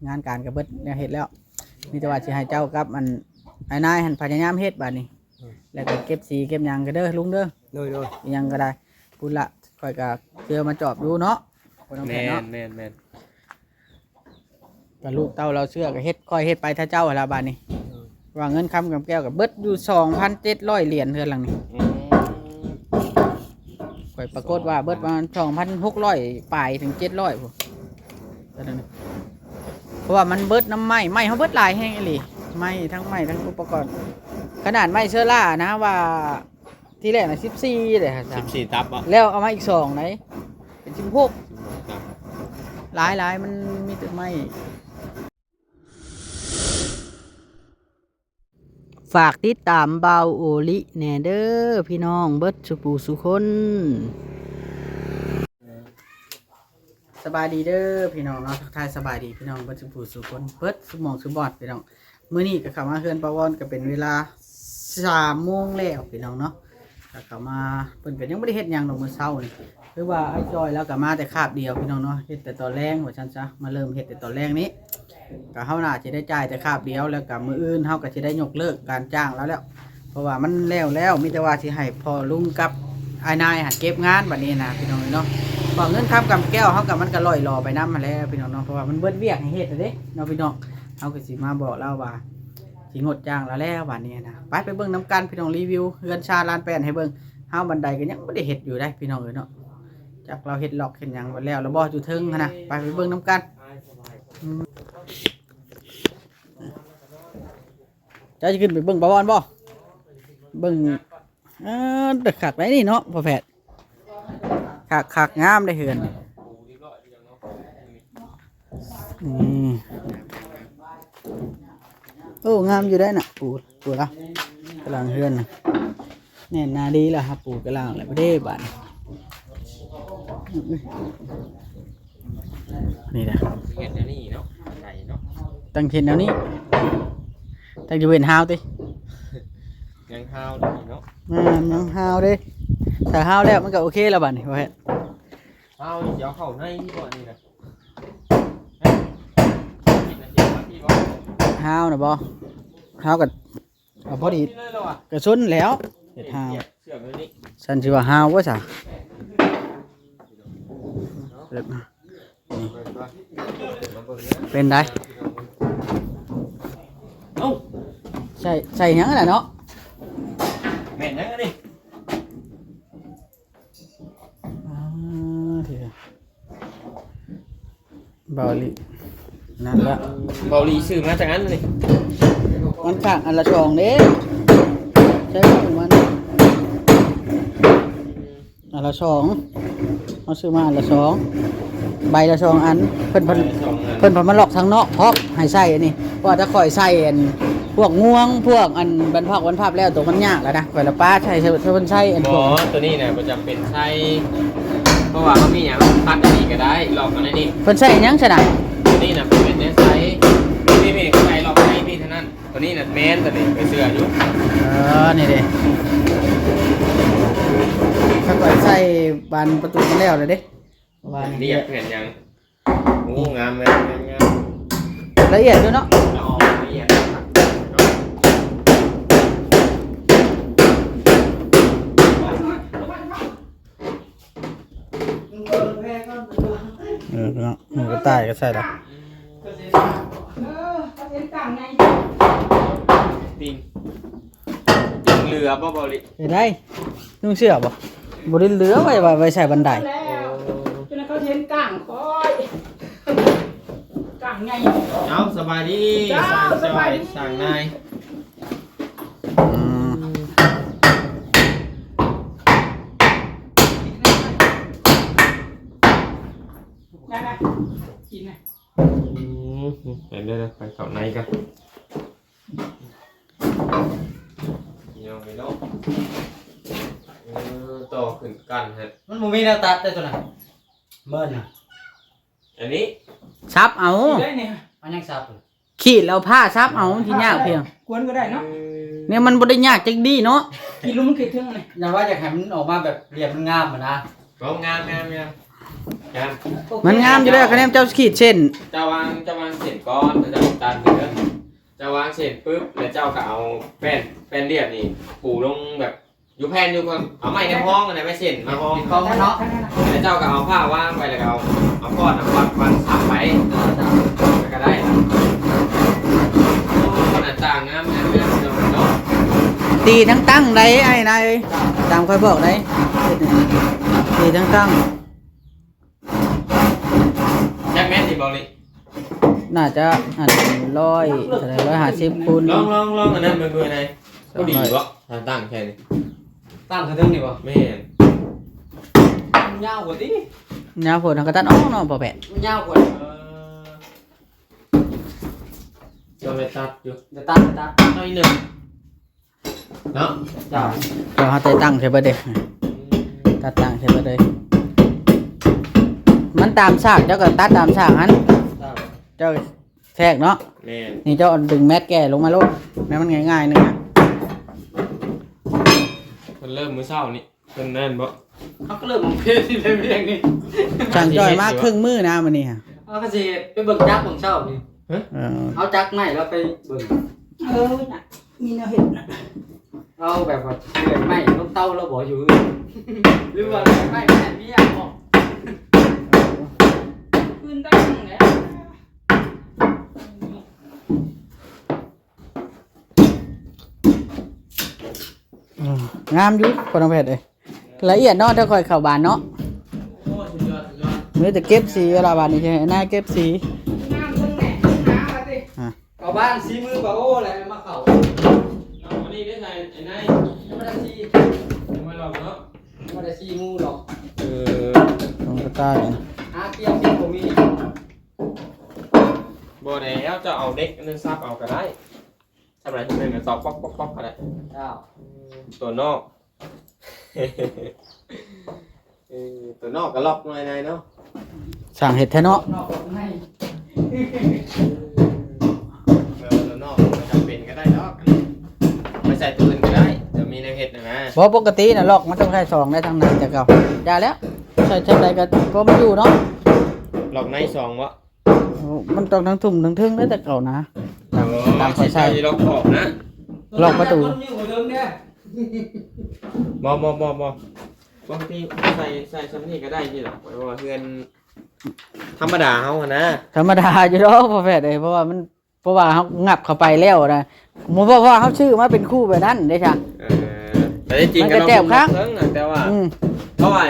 ງານການກໍເບິດແນວເຮັດແລ້ວ ມີແຕ່ວ່າຊິໃຫ້ເຈົ້າກັບອັນອ້າຍນາຍຫັ້ນພະຍາຍາມເຮັດບາດນີ້ ແລ້ວກໍເກັບສີເກັບຫຍັງກໍເດີລຸງເດີ ໂດຍໆ ອີຫຍັງກໍໄດ້ ພຸ້ນລະ ຂ້ອຍກໍເຊື່ອມາຈອບຢູ່ເນາະ ບໍ່ຕ້ອງແຂນເນາະ ແມ່ນໆໆ ກໍລູກເຕົ້າລາວເຊື່ອກໍເຮັດ ຂ້ອຍເຮັດໄປຖ້າເຈົ້າຫັ້ນລະບາດນີ້ ວ່າເງິນຄຳກຳແກ້ວກໍເບິດຢູ່ສອງພັນເຈັດຮ້ອຍຫຼຽນເຮືອນຫຼັງນີ້ ອືມ ຂ້ອຍປາກົດວ່າເບິດປະມານສອງພັນຫົກຮ້ອຍປາຍເຖິງເຈັດຮ້ອຍພຸ້ນ ເພາະວ່າມັນເບິດນຳໄມ້ ໄມ້ເຮົາເບິດຫຼາຍແຮງອີ່ຫຼີ ໄມ້ທັງໄມ້ທັງອຸປະກອນ ຂະໜາດໄມ້ເຊີລານະວ່າ ທີແລກນະສິບສີ່ເດ້ ສິບສີ່ຕັບບໍ່ ແລ້ວເອົາມາອີກສອງໃດ ເປັນສິບຫົກ ສິບຫົກຕັບ ຫຼາຍໆ ມັນມີແຕ່ໄມ້ ຝາກຕິດຕາມບ່າວໂອລິແດ່ເດີພີ່ນ້ອງເບິດສູ່ຜູ້ສູ່ຄົນ. ສະບາຍດີເດີພີ່ນ້ອງເນາະ ທັກທາຍສະບາຍດີພີ່ນ້ອງເບິດສູ່ຜູ້ສູ່ຄົນ ເບິດສູ່ໝ່ອງສູ່ບ່ອນພີ່ນ້ອງ. ມື້ນີ້ກໍເຂົ້າມາເຮືອນປ້າວອນ ກໍເປັນເວລາສາມໂມງແລ້ວພີ່ນ້ອງເນາະ ກໍເຂົ້າມາ ເພິ່ນກໍຍັງບໍ່ໄດ້ເຮັດຫຍັງດອກມື້ເຊົ້ານີ້ ຄືວ່າອ້າຍຈ່ອຍລາວກໍມາແຕ່ຄາບດຽວພີ່ນ້ອງເນາະ ເຮັດແຕ່ຕອນແລງວ່າຊັ້ນຊະ ມາເລີ່ມເຮັດແຕ່ຕອນແລງນີ້ ກໍເຮົາໜ້າຈະໄດ້ຈ່າຍແຕ່ຄາບດຽວ ແລ້ວກໍມື້ອື່ນເຮົາກໍຊິໄດ້ຍົກເລີກການຈ້າງລາວແລ້ວ ເພາະວ່າມັນແລ້ວແລ້ວ ມີແຕ່ວ່າຊິໃຫ້ພໍ່ລຸງກັບອ້າຍນາຍຫັ້ນເກັບງານບັດນີ້ນະພີ່ນ້ອງເອີຍເນາະ ເພາະເງິນຄຳກຳແກ້ວເຮົາກໍ ມັນກໍລ່ອຍຫຼໍ່ໄປນຳຫັ້ນແຫຼະພີ່ນ້ອງເນາະ ເພາະວ່າມັນເບິດວຽກໃຫ້ເຮັດແລ້ວເດ້ເນາະພີ່ນ້ອງ ເຮົາກໍຊິມາບອກລາວວ່າ ຊິງົດຈ້າງລາວແລ້ວບາດນີ້ນະ ໄປ ໄປເບິ່ງນຳກັນພີ່ນ້ອງ ຣີວິວເຮືອນຊານລານແປ້ນໃຫ້ເບິ່ງ ເຮົາບັນໄດກໍຍັງບໍ່ໄດ້ເຮັດຢູ່ໄດ໋ພີ່ນ້ອງເອີຍເນາະ ຈັກລາວເຮັດລັອກເຮັດຫຍັງແລ້ວແລ້ວບໍ່ ຢູ່ເທິງຫັ້ນນະ ໄປ ໄປເບິ່ງນຳກັນ ອືມ ເຈົ້າຈະຂຶ້ນໄປເບິ່ງປາວອນບໍ່? ເບິ່ງ ເອີ ຄັກໄດ໋ນີ້ເນາະ ພໍ່ແພດ ຄັກໆ ງາມໄດ໋ເຮືອນ ນີ້ ໂອ້ ງາມຢູ່ໄດ໋ນະ ປູ ປູລະ ກະລາງເຮືອນນະ ແໜ້ນໜາດີລະ ຫາປູກະລາງແລ້ວເດ້ບາດນີ້ ນີ້ນະ ເຮັດແນວນີ້ເນາະ ໄດ້ເນາະ ຕັ້ງເຮັດແນວນີ້ ຕັ້ງຢູ່ເປັນຮາວຕິ ຍັງຮາວຢູ່ເນາະ ແມ່ນ ຍັງຮາວເດ້ ຖ້າຮາວແລ້ວມັນກໍໂອເຄແລ້ວບາດນີ້ ວ່າ ຮາວນີ້ຊິເອົາເຂົ້າໃນນີ້ບໍ່ ອັນນີ້ນະ ຮາວນະບໍ່ ຮາວກໍ ເອົາພໍດີ ນີ້ເລີຍເນາະ ກະຊົນແລ້ວ ເຮັດຮາວ ເຊືອກແບບນີ້ ຊັ້ນຊິວ່າຮາວບໍ່ຊະ ເປັນໃດ ເອົ້າ ໃສ່ ໃສ່ຫຍັງລະເນາະ ແມ່ນຫຍັງອັນນີ້? ອ່າ ທີ່ເບົາຫຼີນັ້ນລະ ເບົາຫຼີຊື້ມາຈັກອັນນີ້? ມັນຂ້າງອັນລະສອງເດ້ ໃຊ້ຂອງມັນ ອັນລະສອງ ເຮົາຊື້ມາອັນລະສອງ ໃບລະສອງອັນ ເພິ່ນ ເພິ່ນ ເພິ່ນມາລັອກທາງນອກພ້ອມໃຫ້ໃສ່ອັນນີ້ ເພາະວ່າຖ້າຂ້ອຍໃສ່ອັນ ພວກງວງ ພວກອັນບັນພັກບັນພັບແລ້ວ ໂຕມັນຍາກແລ້ວນະ ຂ້ອຍລະປະໃສ່ ໃຫ້ເພິ່ນໃສ່ອັນ ບໍ່ ໂຕນີ້ນະບໍ່ຈຳເປັນໃສ່ ເພາະວ່າເຮົາມີຫຍັງ ເຮົາຕັດອັນນີ້ກໍໄດ້ ລັອກອັນນີ້ ເພິ່ນໃສ່ຫຍັງຊັ້ນນະ? ໂຕນີ້ນະເພິ່ນເປັນແນວໃສ່ ນີ້ໆ ໃສ່ລັອກໃນນີ້ເທົ່ານັ້ນ ໂຕນີ້ນະແມ່ນ ໂຕນີ້ຂ້ອຍເຊື່ອຢູ່ ເອີ ນີ້ເດ້ ຂ້ອຍໃສ່ບານປະຕູມາແລ້ວເດ້ ວ່ານີ້ ລຽບແຜ່ນຫຍັງ ໂອ້ ງາມ ງາມ ງາມ ງາມ ລະອຽດຢູ່ເນາະ ລະອຽດ ເອີ ເນາະ ໝູກະຕ່າຍກໍໃສ່ລະ ເອີ ເປັນກາງໃນ ຕິ່ງ ຍັງເຫຼືອບໍ່ ເບົາຫຼີ? ເຮັດໄດ້ ນຸ່ງເສື້ອບໍ່? ບໍ່ໄດ້ເຫຼືອໄວ້ ໄວ້ ໄວ້ໃສ່ບັນໄດ ແລ້ວ ໂອ້ ຈົນເຂົາເຫັນກ້າງຂ້ອຍ ກ້າງໃຫຍ່ ເອົ້າ ສະບາຍດີ ເຈົ້າ ຊ່າງ ສະບາຍດີ ຊ່າງນາຍ ອືມ ໄດ້ ໄດ້ ກິນນະ ອືມ ໄປເດີ ໄປເຂົ້າໃນກ່ອນ. ພີ່ນ້ອງເອີຍເນາະ ເອີ ຕໍ່ຂຶ້ນກັນຮະ ມັນບໍ່ມີແນວຕັດເດ້ຕົວນັ້ນ ເມີນນະ ອັນນີ້ ສັບເອົາ ໄດ້ນີ້ ເອົາຫຍັງສັບ ຂີດແລ້ວຜ່າສັບເອົາ ມັນຊິຍາກພຽງ ກວນກໍໄດ້ເນາະ ເອີ ແນວມັນບໍ່ໄດ້ຍາກຈັກດີ້ເນາະ ກິນລົງມັນຄິດເຖິງອັນນີ້ ຢ່າວ່າຢາກໃຫ້ມັນອອກມາແບບລຽບມັນງາມຫັ້ນນະ ເອົາ ງາມໆໆ ງາມ ມັນງາມຢູ່ແລ້ວ ຄະແນນເຈົ້າຂີດເສັ້ນ ເຈົ້າວາງ ເຈົ້າວາງເສັ້ນກ່ອນ ແລ້ວເຈົ້າຕັດເດີ ເຈົ້າວາງເສັ້ນປຶບ ແລ້ວເຈົ້າກໍເອົາແປ້ນ ແປ້ນລຽບນີ້ປູລົງແບບ ຢູ່ແຜ່ນຢູ່ ເອົາໄມ້ແນມຮອງຫັ້ນນະ ໄມ້ເສັ້ນມາຮອງ ຮອງເນາະ ແລ້ວເຈົ້າກໍເອົາຜ້າວາງໄວ້ ແລ້ວກໍເອົາ ເອົາກ້ອນນະ ວັດ ວັດທັບໄປ ເອີ ເຈົ້າ ແລ້ວກໍໄດ້ລະ. ໂອ້ ໜ້າຕ່າງງາມໆໆ ເນາະ ຕີທັງຕັ້ງໄດ໋ອ້າຍນາຍເອີຍ ຕາມຂ້ອຍບອກໄດ໋ ເຮັດນີ້ ຕີທັງຕັ້ງ. ຈັກແມັດນີ້ເບົານີ້? ໜ້າຈະອັນຮ້ອຍ ເທົ່າໃດ ຮ້ອຍຫ້າສິບຄູນ ລອງ ລອງ ລອງອັນນັ້ນເບິ່ງດູນາຍ ພໍດີບໍ່ ຖ້າຕັ້ງແຄ່ນີ້ ຕັ້ງເທິງນີ້ບໍ່? ແມ່ນ ມັນຍາວກວ່າຕິ ຍາວໂພດ ເຮົາກໍຕັດອອກເນາະ ບໍ່ແປະ ມັນຍາວກວ່າ ເອີ ຕ້ອງໄດ້ຕັດຢູ່ ໄດ້ຕັດ ໄດ້ຕັດໜ້ອຍໜຶ່ງ. ເນາະ ເຈົ້າ ເຈົ້າ ເຮົາໄດ້ຕັ້ງໃສ່ເບິດເດ້ ອືມ ຕັດຕັ້ງໃສ່ເບິດເລີຍ ມັນຕາມສາກ ເຈົ້າກໍຕັດຕາມສາກຫັ້ນ ເຈົ້າ ເຈົ້າແທກເນາະ ແມ່ນ ນີ້ເຈົ້າດຶງແມັດແກ່ລົງມາໂລດ ແມ່ນມັນງ່າຍໆໜຶ່ງອະ ເພິ່ນເລີ່ມມື້ເຊົ້ານີ້ ເພິ່ນນັ້ນບໍ່ ເຮົາກໍເລີ່ມຂອງເພຈນີ້ແຫຼະ ວຽກນີ້ ຊ່າງຈ້ອຍມາເຄິ່ງມື້ນະມື້ນີ້ຫະ ເຮົາກໍຊິໄປເບິ່ງຈັກເບິ່ງເຊົ້ານີ້ ຮະ ເອີ ເອົາຈັກໄມ້ລາວໄປເບິ່ງ ເອີ ນະ ມີແນວເຮັດນະ ເອົາແບບວ່າເລື່ອຍໄມ້ລົງເຕົາລາວບໍ່ຢູ່ເຮືອນ ຫຼືວ່າເລື່ອຍໄມ້ແມ່ນເມຍບໍ່ ຄືນຕັ້ງແລ້ວ ອືມ ງາມຢູ່ພໍ່ນ້ອງແພດເອີຍ ລະອຽດເນາະ ແຕ່ຂ້ອຍເຂົ້າບ້ານເນາະ ໂອ້ ສຸດຍອດ ສຸດຍອດ ມີແຕ່ເກັບສີເວລາບ້ານນີ້ ໃຫ້ນາຍເກັບສີ ງາມເບິ່ງແນ່ ຫາວ່າຕິ ອ່າ ເຂົ້າບ້ານສີມືປາໂອແຫຼະມາເຂົ້າ ເອົາອັນນີ້ໄດ້ໃສ່ໄອ້ນາຍ ຍັງບໍ່ໄດ້ສີ ຍັງບໍ່ໄດ້ລອກເນາະ ຍັງບໍ່ໄດ້ສີໝູດອກ ເອີ ຂອງກະຕ່າຍ ຫາກຽມສີບໍ່ມີ ບໍ່ແລ້ວ ເຈົ້າເອົາເດັກອັນນັ້ນສັບເອົາກໍໄດ້ ສຳລັບເຮັດແມ່ນກໍຕອກປອກໆໆກໍໄດ້ ເຈົ້າ ຕົວນອກ ເອີ ຕົວນອກກໍລັອກໜ້ອຍໃນເນາະ ຊ່າງເຮັດແທ້ເນາະ ນອກກັບໃນ ເອີ ຕົວນອກບໍ່ຈຳເປັນກໍໄດ້ດອກ ໄປໃສ່ຕົວອື່ນກໍໄດ້ ແຕ່ມີແນວເຮັດນະນະ ບໍ່ ປົກກະຕິນະລັອກມັນຕ້ອງໃສ່ສອງໄດ້ ທາງໃນຈະເກົ່າ ຢ່າແລ້ວ ໃສ່ທາງໃດກໍພໍມັນຢູ່ເນາະ ລັອກໃນສອງບໍ່? ໂອ້ ມັນຕ້ອງທັງທຸ່ມທັງເທິງເດ້ແຕ່ເກົ່ານະ ຕາມ ໂອ້ ຕາມຂ້ອຍໃສ່ ຊິໃສ່ລັອກຂອບນະ ລັອກປະຕູ ບໍ່ ບໍ່ ບໍ່ ບໍ່ ປົກກະຕິໃສ່ ໃສ່ຊ່ຳນີ້ກໍໄດ້ຢູ່ດອກ ເພາະວ່າເຮືອນທຳມະດາເຮົາຫັ້ນນະ ທຳມະດາຢູ່ດອກພໍ່ແພດເອີຍ ເພາະວ່າມັນ ເພາະວ່າເຮົາຫງັບເຂົ້າໄປແລ້ວນະ ບໍ່ ເພາະວ່າເຮົາຊື້ມາເປັນຄູ່ແບບນັ້ນເດ້ຊະ ເອີ ແຕ່ທີ່ຈິງມັນກໍແຈບຄັກ ເຮົາລັອກເທິງນະ ແຕ່ວ່າ ອືມ ເພາະວ່າ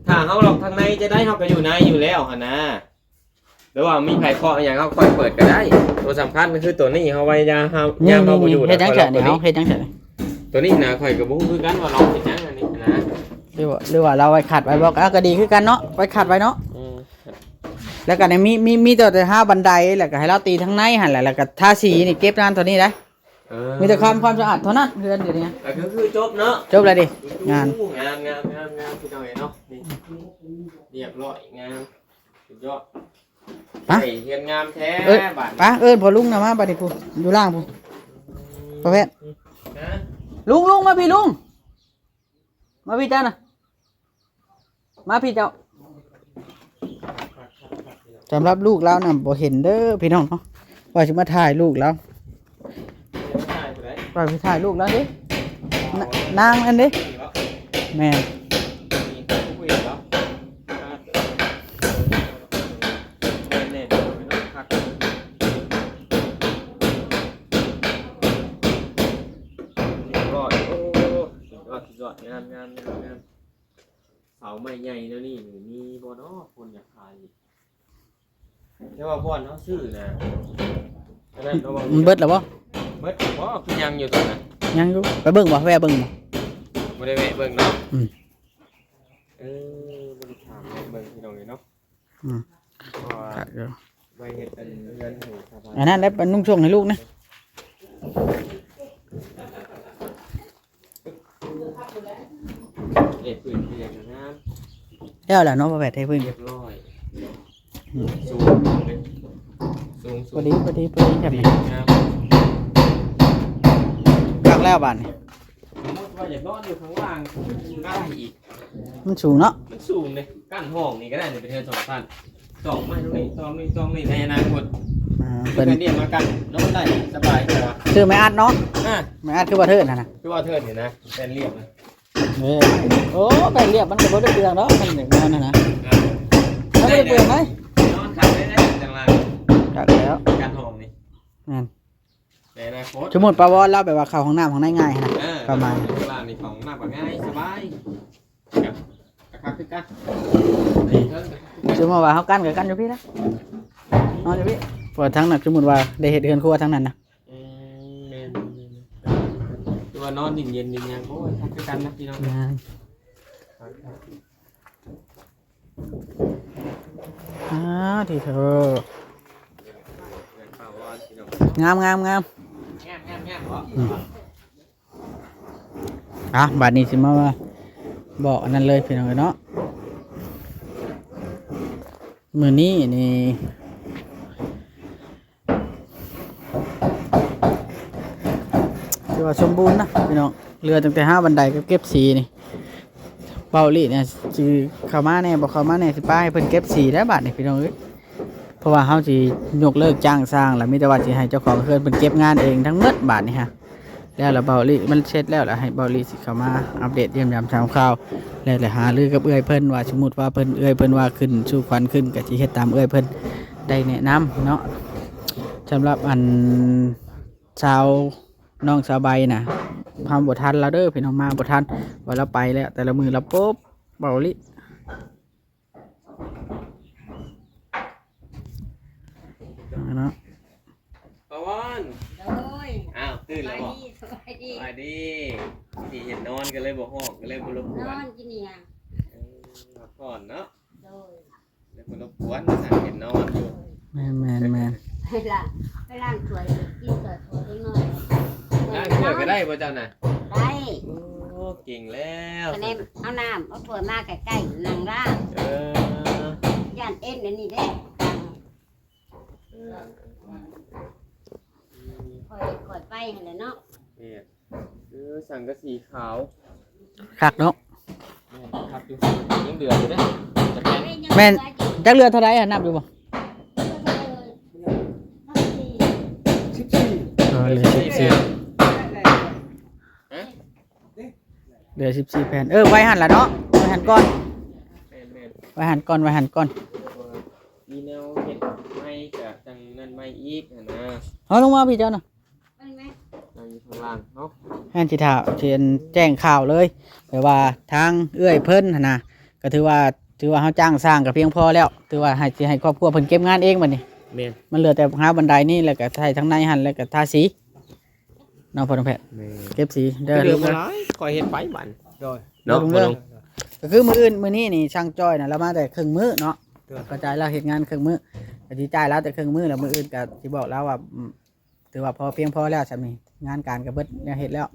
ຖ້າເຮົາລັອກທາງໃນຈະໄດ້ ເຮົາກໍຢູ່ໃນຢູ່ແລ້ວຫັ້ນນະ ຫຼືວ່າມີໃຜເຄາະຫຍັງເຮົາຄ່ອຍເປີດກໍໄດ້ ຕົວສຳຄັນກໍຄືຕົວນີ້ ເຮົາໄວ້ຍາມເຮົາ ນີ້ ຍາມເຮົາບໍ່ຢູ່ ນີ້ເຮັດຫຍັງ ແລ້ວຄ່ອຍລັອກ ເຮົາເຮັດຫຍັງ ຕົວນີ້ ຕົວນີ້ນະ ຂ້ອຍກໍບໍ່ຮູ້ຄືກັນວ່າລາວເຮັດຫຍັງອັນນີ້ນະ ຫຼືວ່າ ຫຼືວ່າລາວໄວ້ຂັດໄວ້ບໍ່ ກໍ ກໍດີຄືກັນເນາະ ໄວ້ຂັດໄວ້ເນາະ ອືມ ແລ້ວກໍໃນ ມີ ມີ ມີແຕ່ ແຕ່ຫາບັນໄດ ແລ້ວກໍໃຫ້ລາວຕີທາງໃນຫັ້ນແຫຼະ ແລ້ວກໍທາສີນີ້ເກັບງານເທົ່ານີ້ໄດ໋ ເອີ ມີແຕ່ຄວາມ ຄວາມສະອາດເທົ່ານັ້ນ ເຮືອນດຽວນີ້ ກໍຄື ຄືຈົບເນາະ ຈົບແລ້ວເດ ງານ ງາມ ງາມ ງາມ ງາມ ພີ່ນ້ອງເອີຍເນາະ ນີ້ ລຽບຮ້ອຍ ງາມ ສຸດຍອດ ໄປ ເຮືອນງາມແທ້ ເອີ້ນ ບາດນີ້ ໄປ ເອີ້ນພໍ່ລຸງນະມາບາດນີ້ ຜູ້ຢູ່ລ່າງຜູ້ ພໍ່ແພດ ຮະ ລຸງ ລຸງ ມາພີ້ລຸງ ມາພີ້ເຈົ້ານະ ມາພີ້ເຈົ້າ ສຳລັບລູກລາວນະບໍ່ເຫັນເດີພີ່ນ້ອງເນາະ ວ່າຊິມາຖ່າຍລູກລາວ ວ່າຊິຖ່າຍລູກລາວເດ້ ນ- ນາງອັນເດ້ ແມ່ນ ແນ່ນອນເນາະ ຄັກ ຮຽບຮ້ອຍ ໂອ້ ສຸດຍອດ ສຸດຍອດ ງາມ ງາມ ງາມ ງາມ ເສົາໄມ້ໃຫຍ່ແນວນີ້ນີ້ ມີບໍ່ເນາະ ຄົນຢາກຂາຍອີກ ແຕ່ວ່າບ່ອນເຮົາຊື້ນະ ອັນນັ້ນເນາະ ມັນເບິດແລ້ວບໍ່? ເບິດແລ້ວບໍ່? ຄືຍັງຢູ່ຕົວນັ້ນ ຍັງຢູ່ ໄປເບິ່ງບໍ່? ແວ່ເບິ່ງບໍ່? ບໍ່ໄດ້ແວະເບິ່ງເນາະ ອືມ ເອີ ບໍ່ໄດ້ຖາມແວະເບິ່ງ ພີ່ນ້ອງເອີຍເນາະ ອືມ ເພາະວ່າໄວ້ເຮັດອັນເຮືອນໃຫ້ຊາວບ້ານ ອັນນັ້ນແຫຼະ ໄປນຸ່ງໂສ້ງໃຫ້ລູກນະ ເຮັດພື້ນເຮືອນງາມ ແລ້ວແຫຼະເນາະ ພໍ່ແພດ ເຮັດພື້ນ ຮຽບຮ້ອຍ ອືມ ສູງເດ້ ສູງ ສູງ ພໍດີ ພໍດີ ພໍດີແບບນີ້ ງາມ ຄັກແລ້ວບາດນີ້ ສົມມຸດວ່າຢາກນອນຢູ່ຂ້າງລ່າງ ໄດ້ອີກ ມັນສູງເນາະ ມັນສູງເດ້ ກັ້ນຫ້ອງນີ້ກໍໄດ້ນີ້ ເປັນເຮືອນສອງຊັ້ນ ຕອກມາຕົງນີ້ ຕອກນີ້ ຕອກນີ້ ໃນອະນາຄົດ ອ່າ ເພິ່ນ ເຮືອນນີ້ມາກັ້ນ ນອນໄດ້ສະບາຍກວ່າ ຊື້ໄມ້ອັດເນາະ ອ່າ ໄມ້ອັດຄືບໍ່ເທີນຫັ້ນນະ ຄືບໍ່ເທີນນີ້ນະ ແຜ່ນລຽບນະ ເອີ ໂອ້ ແຜ່ນລຽບມັນກໍບໍ່ໄດ້ເປືອງດອກ ມັນນອນຫັ້ນນະ ອ່າ ມັນບໍ່ໄດ້ເປືອງໄດ໋ ນອນຄັກໄດ້ ຈັ່ງວ່າ ຄັກແລ້ວ ກັ້ນຫ້ອງນີ້ ແມ່ນ ໃນອະນາຄົດ ສົມມຸດປາວອນລາວແບບວ່າເຂົ້າຫ້ອງນ້ຳຫ້ອງໃນງ່າຍຫັ້ນນະ ເອີ ປະມານ ຂ້າງລ່າງນີ້ເຂົ້າຫ້ອງນ້ຳກໍງ່າຍສະບາຍ ກໍຄັກຄືກັນ ສົມມຸດວ່າເຮົາກັ້ນກໍກັ້ນຢູ່ພີ້ນະ ນອນຢູ່ພີ້ ເພາະທາງນັ້ນສົມມຸດວ່າໄດ້ເຮັດເຮືອນຄົວທາງນັ້ນນະ ອືມ ແມ່ນໆ ແມ່ນ ແມ່ນ ແມ່ນ ແຕ່ວ່ານອນເຢັນໆ ເປັນຫຍັງ ໂອ້ຍ ຄັກຄືກັນນະພີ່ນ້ອງ ແມ່ນ ອ່າ ທີ່ເທີ ງາມ ງາມ ງາມ ງາມ ງາມ ງາມ ອືມ ອ່ະ ບາດນີ້ຊິມາບອກອັນນັ້ນເລີຍ ພີ່ນ້ອງເອີຍເນາະ ມື້ນີ້ນີ້ ຖືວ່າສົມບູນນະພີ່ນ້ອງ ເຫຼືອຕັ້ງແຕ່ຫາບັນໄດກັບເກັບສີນີ້ ເບົາລີນີ້ຊິເຂົ້າມາແດ່ບໍ່ເຂົ້າມາແດ່ ຊິປາໃຫ້ເພິ່ນເກັບສີແລ້ວບາດນີ້ພີ່ນ້ອງເອີຍ ເພາະວ່າເຮົາຊິຍົກເລີກຈ້າງຊ່າງ ແລ້ວມີແຕ່ວ່າຊິໃຫ້ເຈົ້າຂອງເຮືອນເພິ່ນເກັບງານເອງທັງໝົດບາດນີ້ຮະ ແລ້ວລະເບົາລີ ມັນເສັດແລ້ວລະ ໃຫ້ເບົາລີຊິເຂົ້າມາອັບເດດຢ້ຽມຢາມຖາມຂ່າວ ແລ້ວລະຫາລືກັບເອື້ອຍເພິ່ນວ່າ ສົມມຸດວ່າເພິ່ນ ເອື້ອຍເພິ່ນວ່າຂຶ້ນສູ່ຂວັນຂຶ້ນ ກໍຊິເຮັດຕາມເອື້ອຍເພິ່ນໄດ້ແນະນຳເນາະ ສຳລັບອັນ ຊາວ ນ້ອງສາວໃບນະ ເຮົາບໍ່ທັນລາວເດີພີ່ນ້ອງ ມາບໍ່ທັນ ວ່າລາວໄປແລ້ວ ແຕ່ລະມື້ລາວປົບເບົາລີ ເນາະ ປາວອນ ໂດຍ ອ້າວ ຕື່ນແລ້ວບໍ່? ສະບາຍດີ ສະບາຍດີ ສະບາຍດີ ທີ່ເຫັນນອນກໍເລີຍບໍ່ຮ້ອງ ກໍເລີຍບໍ່ລົບກວນ ນອນກິນຫຍັງ? ເອີ ພັກຜ່ອນເນາະ ໂດຍ ແລ້ວກໍລົບກວນວ່າຊັ້ນ ເຫັນນອນຢູ່ ແມ່ນໆໆ ໄປລ້າງ ໄປລ້າງຖ້ວຍ ກິນຖ້ວຍ ຖ້ວຍເດັກນ້ອຍ ລ້າງຖ້ວຍກໍໄດ້ບໍ່ເຈົ້ານະ? ໄດ້ ໂອ້ ເກັ່ງແລ້ວ ຄະແນນເອົານ້ຳ ເອົາຖ້ວຍມາໃກ້ໆ ນັ່ງລ້າງ ເອີ ຢ້ານເອັນອັນນີ້ເດ້ ເອີ ຄ່ອຍ ຄ່ອຍໄປຫັ້ນແຫຼະເນາະ ແມ່ນ ເອີ ສັງກະສີຂາວ ຄັກເນາະ ແມ່ນ ຄັກຢູ່ ຍັງເຫຼືອຢູ່ເດ້ ຈັກແມ່ນ ແມ່ນ ຈັກເຫຼືອເທົ່າໃດຫັ້ນ ນັບຢູ່ບໍ່? ສິບສີ່ ເອີ ເຫຼືອສິບສີ່ ຮະ? ເຫຼືອສິບສີ່ແຜ່ນ ເອີ ໄວ້ຫັ້ນລະເນາະ ໄວ້ຫັ້ນກ່ອນ ແມ່ນໆ ໄວ້ຫັ້ນກ່ອນ ໄວ້ຫັ້ນກ່ອນ ມີແນວເຮັດໃໝ່ກະຈັ່ງນັ້ນໃໝ່ອີກຫັ້ນນະ ເອົາລົງມາພີ່ເຈົ້ານະ ນັ່ງຢູ່ຂ້າງລ່າງເນາະ ແມ່ນ ຊິຖ້າ ຊິແຈ້ງຂ່າວເລີຍ ແບບວ່າທາງເອື້ອຍເພິ່ນຫັ້ນນະ ກໍຖືວ່າ ຖືວ່າເຮົາຈ້າງຊ່າງກໍພຽງພໍແລ້ວ ຖືວ່າໃຫ້ ຊິໃຫ້ຄອບຄົວເພິ່ນເກັບງານເອງບັດນີ້ ແມ່ນ ມັນເຫຼືອແຕ່ຫາບັນໄດນີ້ ແລ້ວກໍໃສ່ທາງໃນຫັ້ນ ແລ້ວກໍທາສີ ເນາະພໍ່ນ້ອງແພດ ແມ່ນ ເກັບສີເດີ ເຫຼືອບໍ່ຫຼາຍ ຄ່ອຍເຮັດໄປບັດ ໂດຍ ເນາະ ເດີ ພໍ່ນ້ອງ ກໍຄືມື້ອື່ນ ມື້ນີ້ນີ້ຊ່າງຈ້ອຍນະ ລາວມາແຕ່ເຄິ່ງມື້ເນາະ ໂດຍ ເຂົ້າໃຈລາວເຮັດງານເຄິ່ງມື້ ກໍຊິຈ່າຍລາວແຕ່ເຄິ່ງມື້ ແລ້ວມື້ອື່ນກໍຊິບອກລາວວ່າ ອືມ ຖືວ່າພໍ ພຽງພໍແລ້ວຊ່ຳນີ້ ງານການກໍເບິດແນວເຮັດແລ້ວ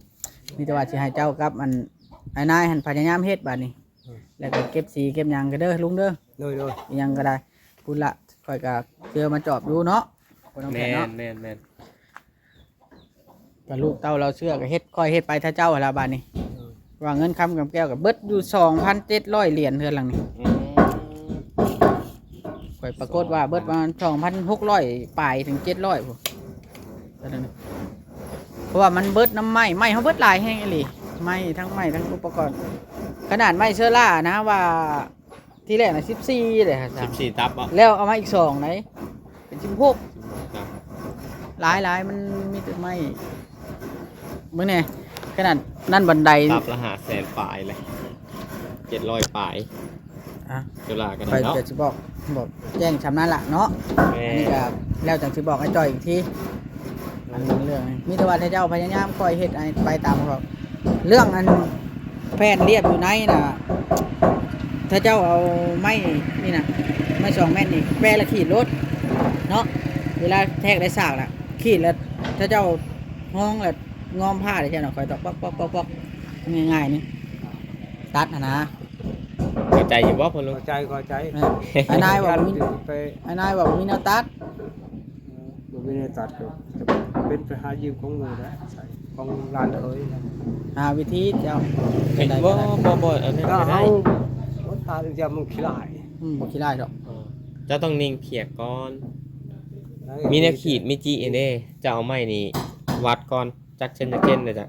ມີແຕ່ວ່າຊິໃຫ້ເຈົ້າກັບອັນ ອ້າຍນາຍຫັ້ນພະຍາຍາມເຮັດບາດນີ້ ອືມ ແລ້ວກໍເກັບສີເກັບຫຍັງກໍເດີລຸງເດີ ໂດຍໆ ອີ່ຫຍັງກໍໄດ້ ພຸ້ນລະ ຂ້ອຍກໍເຊື່ອມາຈອບຢູ່ເນາະ ພໍ່ນ້ອງແພດເນາະ ແມ່ນໆໆ ກໍລູກເຕົ້າລາວເຊື່ອກໍເຮັດ ຂ້ອຍເຮັດໄປຖ້າເຈົ້າຫັ້ນລະບາດນີ້ ອືມ ວ່າເງິນຄຳກຳແກ້ວກໍເບິດຢູ່ສອງພັນເຈັດຮ້ອຍຫຼຽນເຮືອນຫຼັງນີ້ ອືມ ຂ້ອຍປາກົດວ່າເບິດປະມານສອງພັນຫົກຮ້ອຍປາຍເຖິງເຈັດຮ້ອຍພຸ້ນ ເພາະວ່າມັນເບິດນຳໄມ້ ໄມ້ເຮົາເບິດຫຼາຍແຮງອີ່ຫຼີ ໄມ້ທັງໄມ້ທັງອຸປະກອນ ຂະໜາດໄມ້ເຊີລານະວ່າ ທີແລກນະສິບສີ່ເດ້ ສິບສີ່ຕັບບໍ່ ແລ້ວເອົາມາອີກສອງໃດ ເປັນສິບຫົກ ສິບຫົກຕັບ ຫຼາຍໆ ມັນມີແຕ່ໄມ້ ເບິ່ງແດ່ ຂະໜາດນັ້ນບັນໄດ ຕັບລະຫ້າແສນປາຍເລີຍ ເຈັດຮ້ອຍປາຍ ອ່ະ ເຊີລາກໍໄດ້ເນາະ ຂ້ອຍຈະຊິບອກ ບອກແຈ້ງຊ່ຳນັ້ນລະເນາະ ແມ່ນ ອັນນີ້ກໍແລ້ວຈັ່ງຊິບອກອ້າຍຈ້ອຍອີກທີ ອັນເລື່ອງນີ້ ມີແຕ່ວ່າຖ້າເຈົ້າພະຍາຍາມຄ່ອຍເຮັດໃຫ້ໄປຕາມຂອບ ເລື່ອງອັນແຜ່ນລຽບຢູ່ໃນນະ ຖ້າເຈົ້າເອົາໄມ້ນີ້ນະ ໄມ້ສອງແມັດນີ້ ແປະແລ້ວຂີດໂລດເນາະ ເວລາແທກໄດ້ສາກລະ ຂີດແລ້ວ ຖ້າເຈົ້າຮອງແລ້ວງອມຜ້າໄດ້ ເຈົ້ານະ ຄ່ອຍຕອກປອກໆໆໆ ງ່າຍໆນີ້ ຕັດຫັ້ນນະ ເຂົ້າໃຈຢູ່ບໍ່ພໍ່ລຸງ? ເຂົ້າໃຈ ເຂົ້າໃຈ ເອີ ອ້າຍນາຍວ່າບໍ່ມີ ໄປ ອ້າຍນາຍວ່າບໍ່ມີແນວຕັດ ບໍ່ມີແນວຕັດກໍເປັນໄປຫາຢືມຂອງໝູ່ແຫຼະ ຂອງຫຼານເຂີຍນະ ຫາວິທີເຈົ້າ ເຮັດ ບໍ່ ບໍ່ ບໍ່ ອັນນັ້ນກໍໄດ້ ເຮົາ ມັນທານຈະມັນຂີ້ລ້າຍ ອືມ ບໍ່ຂີ້ລ້າຍດອກ ເອີ ເຈົ້າຕ້ອງນິ່ງພຽກກ່ອນ ໄດ້ ມີແນວຂີດມີຈີ້ເດ້ ເຈົ້າເອົາໄມ້ນີ້ວັດກ່ອນ ຈັກເຊັນຈັກເຊັນ ແລ້ວຈະ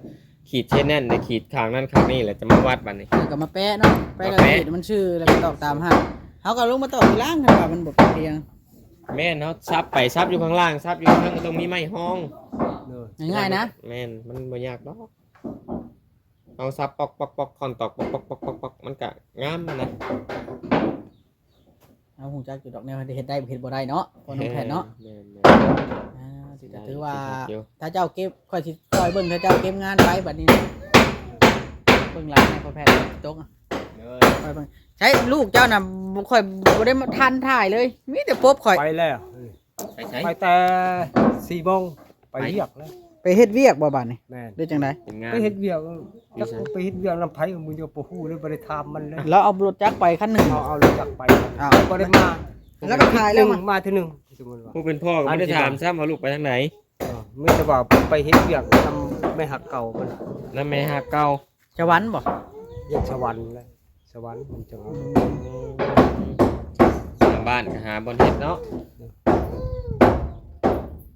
ຂີດເຊັນນັ້ນ ແລ້ວຂີດຂ້າງນັ້ນຂ້າງນີ້ ແລ້ວຈະມາວັດບັດນີ້ ແລ້ວກໍມາແປະເນາະ ແປະ ແລ້ວ ມາແປະ ຂີດມັນຊື່ ແລ້ວກໍຕອກຕາມຫັ້ນ ເຮົາກໍລົງມາຕອກທີຫຼັງ ຄັນວ່າມັນບໍ່ເປັນພຽງ ແມ່ນ ເຮົາສັບໄປສັບຢູ່ຂ້າງລ່າງ ສັບຢູ່ຂ້າງ ກໍຕ້ອງມີໄມ້ຮອງ ໂດຍ ງ່າຍໆນະ ແມ່ນ ມັນບໍ່ຍາກດອກ ເຮົາສັບປອກໆໆ ຄ້ອນຕອກປອກໆໆ ມັນກະງາມນະ ເຮົາຮູ້ຈັກຢູ່ດອກ ແນວເຮັດໄດ້ເຮັດບໍ່ໄດ້ເນາະ ພໍ່ນ້ອງແພດເນາະ ແມ່ນໆ ອ່າ ຖືວ່າ ຖ້າເຈົ້າເກັບ ຂ້ອຍຊິ ຂ້ອຍເບິ່ງ ຖ້າເຈົ້າເກັບງານໄປບັດນີ້ ເບິ່ງຫຼັງໃຫ້ພໍ່ແພດຕົກ ຂ້ອຍເບິ່ງ ໃຊ້ລູກເຈົ້ານະ ບໍ່ ຂ້ອຍບໍ່ໄດ້ທັນຖ່າຍເລີຍ ມີແຕ່ປົບຂ້ອຍ ໄປແລ້ວ ໄປໃສ? ໄປແຕ່ສີ່ໂມງ ໄປວຽກແລ້ວ ໄປເຮັດວຽກບໍ່ບາດນີ້? ແມ່ນ ຫຼືຈັ່ງໃດ? ໄປເຮັດວຽກ ຈັກໄປເຮັດວຽກນຳໃຜ ມື້ດຽວບໍ່ຮູ້ເລີຍ ບໍ່ໄດ້ຖາມມັນເລີຍ ລາວເອົາລົດຈັກໄປຄັນໜຶ່ງ ເອົາ ເອົາລົດຈັກໄປ ອ້າວ ບໍ່ໄດ້ມາ ແລ້ວກໍຂາຍແລ້ວ ມາເທື່ອໜຶ່ງ ຜູ້ເປັນພໍ່ກໍບໍ່ໄດ້ຖາມຊ້ຳວ່າລູກໄປທາງໃດ ເອີ ມີແຕ່ວ່າໄປເຮັດວຽກນຳແມ່ຮັກເກົ່າມັນ ນຳແມ່ຮັກເກົ່າ ສະຫວັນບໍ່? ວຽກສະຫວັນແຫຼະ ສະຫວັນມັນຈັ່ງເອົາ ອືມ ຊາວບ້ານກໍຫາບ່ອນເຮັດເນາະ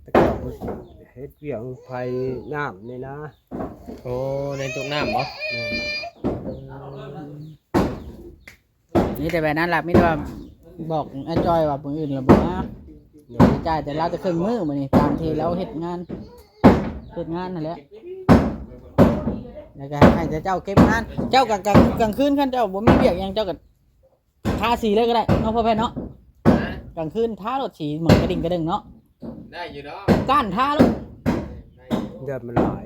ແຕ່ເກົ່າເຮັດວຽກໄຟນ້ຳນີ້ນະ ໂອ້ ໃນຕົກນ້ຳບໍ່? ແມ່ນ ມີແຕ່ແບບນັ້ນລະ ມີແຕ່ວ່າບອກອ້າຍຈ້ອຍວ່າມື້ອື່ນລະບໍ່ມາ ໂດຍ ຈ່າຍແຕ່ລາວແຕ່ເຄິ່ງມື້ມື້ນີ້ ຕາມທີ່ລາວເຮັດງານ ເຮັດງານຫັ້ນແຫຼະ ແລ້ວກໍໃຫ້ແຕ່ເຈົ້າເກັບງານ ເຈົ້າກະກາງ ກາງຄືນ ຄັນເຈົ້າບໍ່ມີວຽກຫຍັງ ເຈົ້າກໍທາສີເລີຍກໍໄດ້ເນາະ ພໍ່ແພດເນາະ ກາງຄືນທາໂລດສີໝັກກະດິ່ງກະເດິ່ງເນາະ ໄດ້ຢູ່ດອກ ກ້ານທາໂລດ ໄດ້ຢູ່ ເລືອດມັນຫຼາຍ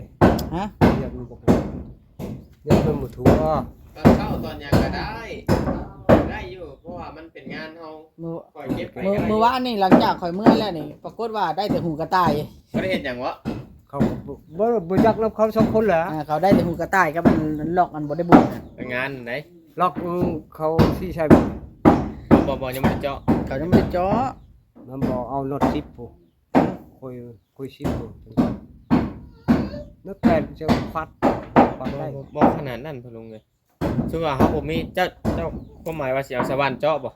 ຮະ ເລືອດມັນບໍ່ ເລືອດມັນບໍ່ທົ່ວ ຕອນເຊົ້າຕອນຫຍັງກໍໄດ້ ໄດ້ຢູ່ ເພາະວ່າມັນເປັນງານເຮົາ ມື້ ຂ້ອຍເກັບໄປ ມື້ ມື້ວານນີ້ ຫຼັງຈາກຂ້ອຍເມືອແລ້ວນີ້ ປາກົດວ່າໄດ້ແຕ່ຫູກະຕ່າຍ ບໍ່ໄດ້ເຮັດຫຍັງເວາະ ເຂົາກໍບໍ່ ບໍ່ ບໍ່ຈັກນຳເຂົາສອງຄົນແຫຼະ ເອີ ເຂົາໄດ້ແຕ່ຫູກະຕ່າຍກັບອັນລັອກອັນບໍ່ໄດ້ບຸນ ໄປງານໃດ ລັອກ ເອີ ເຂົາຊິໃຊ້ ບໍ່ ບໍ່ ຍັງບໍ່ໄດ້ເຈາະ ເຂົາຍັງບໍ່ໄດ້ເຈາະ ມັນບໍ່ເອົານັອດສິບພຸ້ນ ຄ່ອຍ ຄ່ອຍສິບພຸ້ນ ນັອດແປດຈະຟັດ ຟັດໄດ້ ບໍ່ ບໍ່ຂະໜາດນັ້ນພໍ່ລຸງເອີຍ ສົມມຸດວ່າເຮົາບໍ່ມີ ເຈົ້າ ເຈົ້າ ຄວາມໝາຍວ່າຊິເອົາສະຫວ່ານເຈາະບໍ່?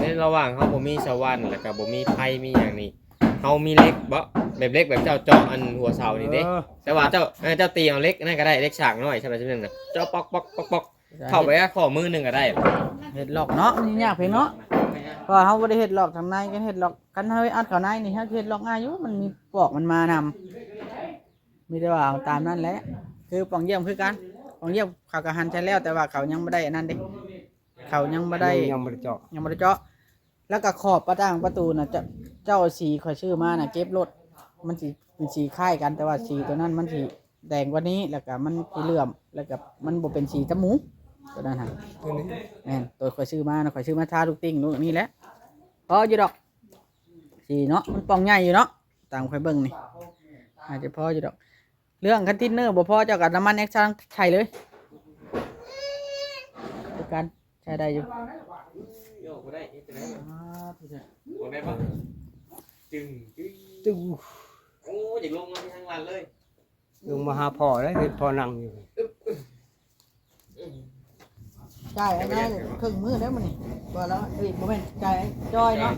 ໃນລະຫວ່າງເຮົາບໍ່ມີສະຫວ່ານ ແລ້ວກໍບໍ່ມີໄຟມີຫຍັງນີ້ ເຮົາມີເຫຼັກບໍ່? ແບບເຫຼັກແບບເຈົ້າເຈາະອັນຫົວເສົານີ້ເດ້ ເອີ ແຕ່ວ່າເຈົ້າ ເອີ ເຈົ້າຕີເອົາເຫຼັກນັ້ນກໍໄດ້ ເຫຼັກສາກນ້ອຍ ຊຳນັ້ນ ຊຳນັ້ນນະ ເຈາະປອກໆໆ ເຂົ້າໄປແຄ່ຂໍ້ມືໜຶ່ງກໍໄດ້ ເຮັດລັອກເນາະ ມັນຍາກເພງເນາະ ເພາະວ່າເຮົາບໍ່ໄດ້ເຮັດລັອກທາງໃນ ຄັນເຮັດລັອກ ຄັນເຮົາໄດ້ອັດເຂົ້າໃນນີ້ ເຮົາເຮັດລັອກງ່າຍຢູ່ ມັນມີປອກມັນມານຳ ມີແຕ່ວ່າເອົາຕາມນັ້ນແຫຼະ ຄືປ່ອງຢ້ຽມຄືກັນ ປ່ອງຢ້ຽມເຂົາກໍຫັນໃສ່ແລ້ວ ແຕ່ວ່າເຂົາຍັງບໍ່ໄດ້ອັນນັ້ນເດ້ ເຂົາຍັງບໍ່ໄດ້ ຍັງ ຍັງບໍ່ໄດ້ເຈາະ ຍັງບໍ່ໄດ້ເຈາະ ແລ້ວກໍຂອບປະຕ່າງປະຕູນະ ເຈົ້າ ເຈົ້າເອົາສີຂ້ອຍຊື້ມານະ ເກັບໂລດ ມັນຊິເປັນສີຄ້າຍກັນ ແຕ່ວ່າສີຕົວນັ້ນມັນຊິແດງກວ່ານີ້ ແລ້ວກໍມັນຊິເຫຼື້ອມ ແລ້ວກໍມັນບໍ່ເປັນສີຕຳໝູ ຕົວນັ້ນຫັ້ນ ຕົວນີ້ ແມ່ນ ຕົວຂ້ອຍຊື້ມານະ ຂ້ອຍຊື້ມາທາລູກຕິ່ງລູກນີ້ແຫຼະ ພໍຢູ່ດອກ ສີເນາະ ມັນປ່ອງໃຫຍ່ຢູ່ເນາະ ຕາມຂ້ອຍເບິ່ງນີ້ ອາດຈະພໍຢູ່ດອກ ເລື່ອງຄັນຕິນເນີບໍ່ພໍ ເຈົ້າກໍນ້ຳມັນແອັກຊັງໃສ່ເລີຍ ຄືກັນ ໃຊ້ໄດ້ຢູ່ ໂຍກບໍ່ໄດ້ ເຮັດຈັ່ງໃດ ອ່າ ບໍ່ໄດ້ບໍ່? ຈຶ່ງ ຕຶງ ຕຶງ ໂອ້ ຢາກລົງມາທີ່ທາງຫຼັງເລີຍ ລົງມາຫາພໍ່ເດ້ ເຫັນພໍ່ນັ່ງຢູ່ ຈ່າຍອັນນັ້ນເຄິ່ງມື້ແລ້ວມື້ນີ້ ບໍ່ແລ້ວ ເອີຍ ບໍ່ແມ່ນ ຈ່າຍຈ້ອຍເນາະ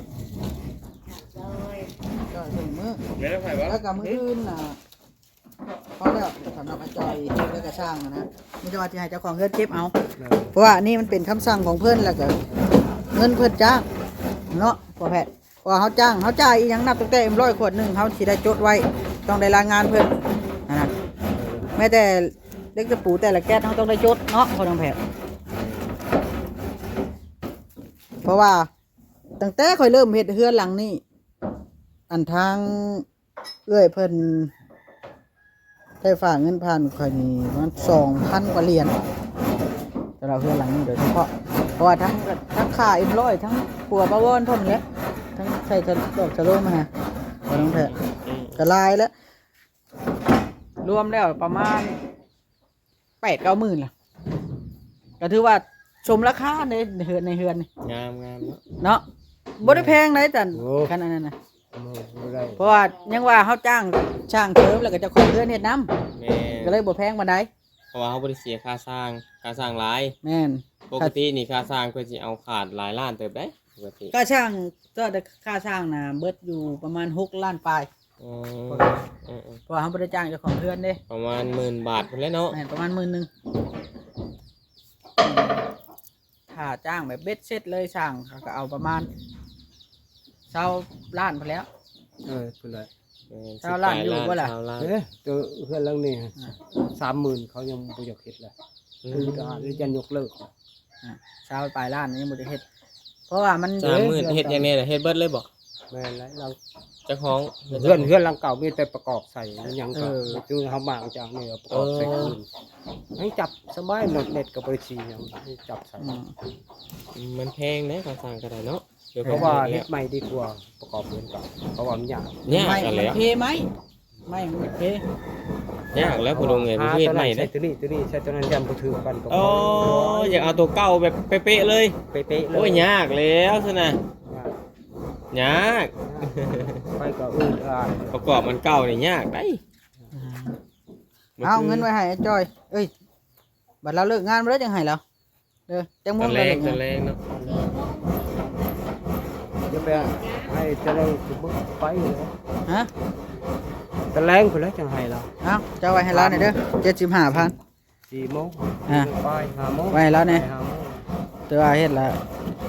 ຈ້ອຍ ຈ້ອຍເຄິ່ງມື້ ແລ້ວໄປບໍ່? ແລ້ວກໍມື້ອື່ນນະ ພໍແລ້ວ ສຳລັບອ້າຍຈ່ອຍ ແລ້ວກໍຊ່າງນະ ມີແຕ່ວ່າຊິໃຫ້ເຈົ້າຂອງເຮືອນເກັບເອົາ ເພາະວ່າອັນນີ້ມັນເປັນຄຳສັ່ງຂອງເພິ່ນ ແລ້ວກໍເງິນເພິ່ນຈ້າງເນາະ ພໍ່ແພດ ເພາະວ່າເຮົາຈ້າງ ເຮົາຈ່າຍອີ່ຫຍັງ ນັບຕັ້ງແຕ່ເອັມຮ້ອຍຂວດໜຶ່ງ ເຮົາຊິໄດ້ຈົດໄວ້ ຕ້ອງໄດ້ລາຍງານເພິ່ນຫັ້ນນະ ແມ້ແຕ່ເຫຼັກຕະປູແຕ່ລະແກັດ ເຮົາຕ້ອງໄດ້ຈົດເນາະ ພໍ່ນ້ອງແພດ ເພາະວ່າຕັ້ງແຕ່ຂ້ອຍເລີ່ມເຮັດເຮືອນຫຼັງນີ້ ອັນທາງ ເອື້ອຍເພິ່ນໄດ້ຝາກເງິນຜ່ານຂ້ອຍນີ້ປະມານສອງພັນກວ່າຫຼຽນ ສຳລັບເຮືອນຫຼັງນີ້ໂດຍສະເພາະ ເພາະວ່າທັງ ທັງຄ່າເອັມຮ້ອຍ ທັງຄົວປາວອນພ້ອມແຫຼະ ທັງໃສ່ດອກສະໂລມຫັ້ນນະ ບໍ່ຕ້ອງແພງ ກໍຫຼາຍແລ້ວ ລວມແລ້ວປະມານ ແປດເກົ້າໝື່ນລະ ກໍຖືວ່າສົມລາຄາໃນເຮືອນ ໃນເຮືອນນີ້ ງາມໆ ເນາະ ເນາະ ບໍ່ໄດ້ແພງໃດ ຈັນ ໂອ້ ຄັນອັນນັ້ນນະ ບໍ່ ບໍ່ໄດ້ ເພາະວ່າຍັງວ່າເຮົາຈ້າງຊ່າງເສີມ ແລ້ວກໍເຈົ້າຂອງເຮືອນເຮັດນຳ ແມ່ນ ກໍເລີຍບໍ່ແພງປານໃດ ະວ່າເຮົາບໍ່ໄດ້ເສຍຄ່າສ້າງ ຄ່າສ້າງຫຼາຍ. ແມ່ນ ປົກກະຕິນີ້ຄ່າສ້າງເພິ່ນຊິເອົາຂາດຫຼາຍລ້ານເຕີບໃດ໋ ປົກກະຕິ. ຄ່າສ້າງ ກໍແຕ່ຄ່າສ້າງນະເບິດຢູ່ປະມານຫົກລ້ານປາຍ. ອືມ ເອີໆ ເພາະວ່າເຮົາບໍ່ໄດ້ຈ້າງເຈົ້າຂອງເຮືອນເດ້. ປະມານໝື່ນບາດພຸ້ນແຫຼະເນາະ. ແມ່ນ ປະມານໝື່ນໜຶ່ງ. ຖ້າຈ້າງແບບເບັດເສັດເລີຍ ຊ່າງເຂົາກໍເອົາປະມານຊາວລ້ານພຸ້ນແຫຼ້ວ. ເອີ ພຸ້ນແຫຼະ. ແມ່ນ ຊາວລ້ານຢູ່ບໍ່ລະ? ຊາວລ້ານ. ເດ້ ໂຕເຮືອນຫຼັງນີ້ ອ່າ ສາມໝື່ນ ເຂົາຍັງບໍ່ຢາກເຮັດລະ. ອືມ ຄືວ່າຈະຍົກເລີກ. ອ່າ ຊາວປາຍລ້ານຍັງບໍ່ໄດ້ເຮັດ ເພາະວ່າມັນ ສາມໝື່ນ ເຮັດຫຍັງແດ່ລະ? ເຮັດເບິດເລີຍບໍ່? ແມ່ນແຫຼະ. ຫຼັງ ເຈົ້າຂອງ ເຮືອນ ເຮືອນຫຼັງເກົ່າມີແຕ່ປະກອບໃສ່ ຫຍັງກໍ ເອີ ຄືເຮົາມາຈາກນີ້ປະກອບໃສ່ຄືນ. ເອີ ຍັງຈັບສະບາຍ ນັອດເນັດກໍບໍ່ໄດ້ຊິຫຍັງ ຈັບໃສ່. ອືມ ອືມ ມັນແພງເດ້ ຄ່າສ້າງກໍໄດ້ເນາະ. ເພາະວ່າເຮັດໃໝ່ດີກວ່າປະກອບເຮືອນເກົ່າ ເພາະວ່າມັນຍາກ. ຍາກ ໄມ້ ແລ້ວ ມັນເພໄມ້ ໄມ້ມັນເພ. ຍາກແລ້ວ ພໍ່ລຸງເອີຍ ເຮັດໃໝ່ເດ້. ໃສ່ໂຕນີ້ ໂຕນີ້ ໃສ່ໂຕນັ້ນ ຢ້ານບໍ່ຖືກກັນ. ໂອ້ ຢາກເອົາໂຕເກົ່າແບບເປະໆເລີຍ. ເປະໆເລີຍ. ໂອ້ຍ ຍາກແລ້ວຊັ້ນນະ. ຍາກ ຍາກ. ໄປກໍອືດອາດ. ປະກອບອັນເກົ່ານີ້ຍາກໄດ໋. ອືມ ບໍ່ ເອົາເງິນໄວ້ໃຫ້ອ້າຍຈ້ອຍ. ເອີຍ ບັດລາວເລີກງານມາແລ້ວຈັ່ງໃຫ້ລາວ. ເດີ ຈັກໂມງ ຕອນແລງ ຕອນແລງເນາະ. ຢ່າໄປໃຫ້ຕອນແລງຊິບໍ່ໄປເລີຍ. ຮະ? ຕອນແລງພຸ້ນແຫຼະຈັ່ງໃຫ້ລາວ. ເອົ້າ ເຈົ້າໄວ້ໃຫ້ລາວແດ່ເດີ ເຈັດສິບຫ້າພັນ. ສີ່ໂມງ ອ່າ ໄປຫ້າໂມງ ໄວ້ໃຫ້ລາວແດ່. ໄປຫ້າໂມງ ແຕ່ວ່າເຮັດລະ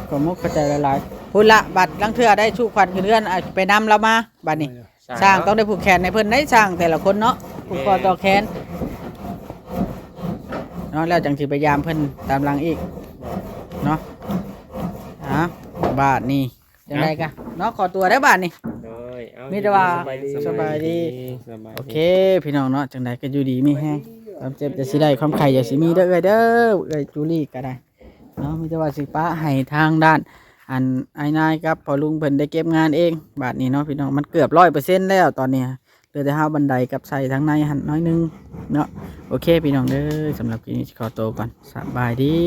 ຂອບມຸກຂອບໃຈຫຼາຍໆ. ພຸ້ນລະ ບັດລາງເທື່ອໄດ້ສູ່ຂວັນຂຶ້ນເຮືອນ ໄປນຳລາວມາ ບັດນີ້. ຊ່າງຕ້ອງໄດ້ຜູກແຂນໃຫ້ເພິ່ນໄດ໋ ຊ່າງແຕ່ລະຄົນເນາະ ຜູກຄໍຕໍ່ແຂນເນາະ ແລ້ວຈັ່ງຊິໄປຢາມເພິ່ນຕາມຫຼັງອີກເນາະ. ເອົ້າ ບາດນີ້ຈັ່ງໃດກະເນາະ ຂໍຕົວເດີບາດນີ້. ໂດຍ ເອົາ ມີແຕ່ວ່າ ສະບາຍດີ ສະບາຍດີ ສະບາຍດີ. ໂອເຄ ພີ່ນ້ອງເນາະ ຈັ່ງໃດກະຢູ່ດີມີແຮງ ຄວາມເຈັບຢ່າຊິໄດ້ ຄວາມໄຂ້ຢ່າຊິມີເດີເອື້ອຍເດີ ເອື້ອຍຈູລີກະໄດ້. ເນາະ ມີແຕ່ວ່າຊິປະໃຫ້ທາງດ້ານ ອັນ ອ້າຍນາຍກັບພໍ່ລຸງເພິ່ນໄດ້ເກັບງານເອງ. ບາດນີ້ເນາະ ພີ່ນ້ອງ ມັນເກືອບຮ້ອຍເປີເຊັນແລ້ວຕອນນີ້ ເຫຼືອແຕ່ຮາວບັນໄດກັບໃສ່ທາງໃນຫັ້ນໜ້ອຍໜຶ່ງເນາະ. ໂອເຄ ພີ່ນ້ອງເດີ ສຳລັບຄລິບນີ້ຊິຂໍໂຕກ່ອນ ສະບາຍດີ.